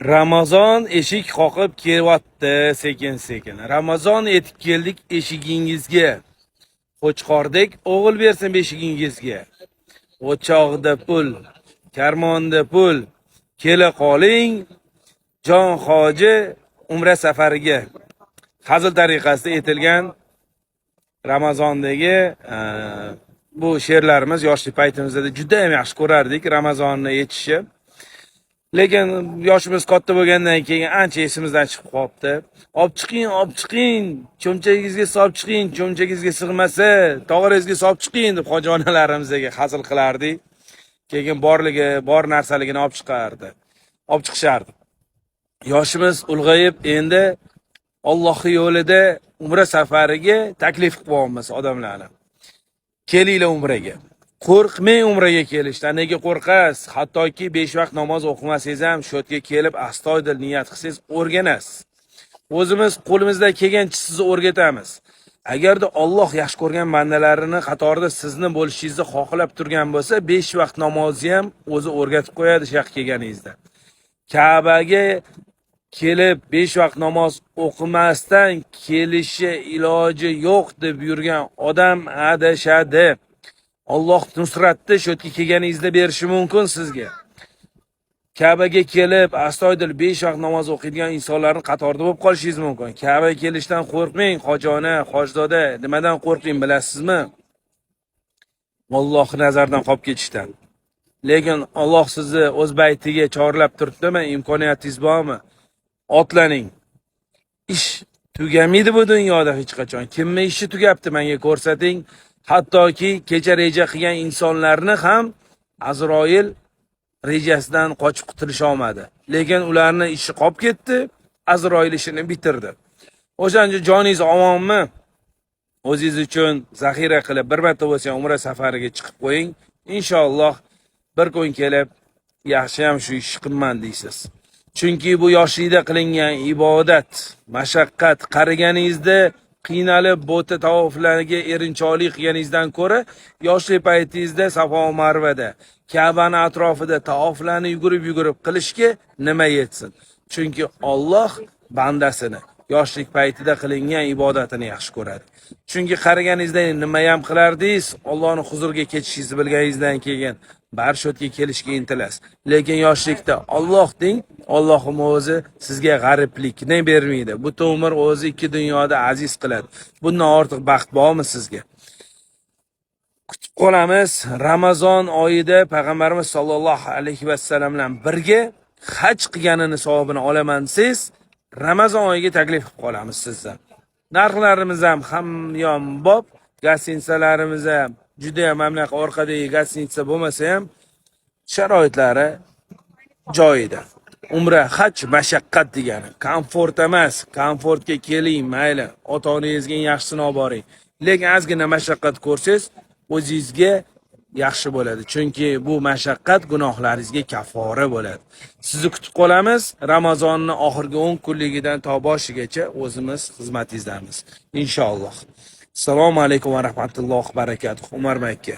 Ramazon eshik qoqib kelyapti sekin-sekin. Ramazon yetib keldik eshigingizga. Qo'chqordek o'g'il bersin beshigingizga. O'choqda pul, karmonda pul. Kela qoling Jon hoji umra safariga. Hazil tariqasida aytilgan Ramazondagi bu she'rlarimiz yoshlik paytimizda juda ham yaxshi ko'rardik Ramazonni yetishi. Lekin yoshimiz katta bo'lgandan keyin ancha esimizdan chiqib qolibdi. Olib chiqing, olib chiqing, cho'ntagingizga solib chiqing, cho'ntagingizga sig'masa, tog'oringizga solib chiqing deb hoji onalarimizga hazil qilardik. Keyin borligi, bor narsaligini olib chiqardi. Olib chiqishardi. Yoshimiz ulg'ayib, endi Allohning yo'lida umra safariga taklif qilyapmiz odamlarni. Kelinglar umraga. Qo'rqmang umraga kelishdan. Nega qo'rqasiz? Hattoki 5 vaqt namoz o'qimasangiz ham shu yerga kelib astoydil niyat qilsangiz o'rganasiz. O'zimiz qo'limizdan kelgancha sizni o'rgatamiz. Agarda Alloh yaxshi ko'rgan bandalarini qatorida sizni bo'lishingizni xohlab turgan bo'lsa, 5 vaqt namozni ham o'zi o'rgatib qo'yadi shu yoqqa kelganingizda. Ka'baga kelib 5 vaqt namoz o'qimasdan kelishi iloji yo'q deb yurgan odam adashadi. Alloh nusratni shu yerga kelganingizda berishi mumkin sizga. Ka'baga kelib astoydil 5 vaqt namoz o'qiydigan insonlarning qatorida bo'lib qolishingiz mumkin. Ka'baga kelishdan qo'rqmang, hojona, hojzoda, nimadan qo'rqing bilasizmi? Alloh nazaridan qolib ketishdan. Lekin Alloh sizni o'z baytiga chorlab turibdimi? Imkoniyatingiz bormi? Otlaning. Ish tugamaydi bu dunyoda hech qachon. Kimni ishi tugabdi menga ko'rsating. Hattoki kecha reja qilgan insonlarni ham Azroil rejasidan qochib qutulisha olmadi. Lekin ularni ishi qolib ketdi, Azroil ishini bitirdi. O'shancha joningiz omonmi? O'zingiz uchun zaxira qilib bir marta bo'lsa ham umra safariga chiqib qo'ying. Inshaalloh bir kun kelib yaxshi ham shu ishni qilman deysiz. Chunki bu yoshlikda qilingan ibodat, mashaqqat, qariganingizda qiynalib bo'ta tavoflarga erinchoqlik qilganingizdan ko'ra yoshlik paytingizda Safo va Marvada, Ka'bani atrofida tavoflarni yugurib-yugurib qilishga nima yetsin? Chunki Alloh bandasini yoshlik paytida qilingan ibodatini yaxshi ko'radi. Chunki qariganingizda nima ham qilardingiz, Allohning huzuriga ketishingizni bilganingizdan keyin bari shu yerga kelishga intilasiz. Lekin yoshlikda Alloh deng, Allohim o'zi sizga g'ariblikni bermaydi. Butun umr o'zi ikki dunyoda aziz qiladi. Bundan ortiq baxt bormi sizga? Kutib qolamiz. Ramazon oyida payg'ambarimiz sollallohu alayhi vasallam bilan birga haj qilganini savobini olaman desangiz, Ramazon oyiga taklif qilib qolamiz sizni. Narxlarimiz ham hamyonbop, gостиницаlarimiz ham juda ham mana bunaqa orqadagi гостиница bo'lmasa ham sharoitlari joyida. Umra haj mashaqqat degani, komfort emas. Komfortga keling, mayli, ota-onangizga eng yaxshisini olib boring. Lekin ozgina mashaqqat ko'rsangiz, o'zingizga yaxshi bo'ladi. Chunki bu mashaqqat gunohlaringizga kafora bo'ladi. Sizni kutib qolamiz. Ramazonning oxirgi 10 kunligidan to boshigacha o'zimiz xizmatingizdamiz. Inshaalloh. Assalomu alaykum va rahmatullohi va barakatuh. Umar Makka.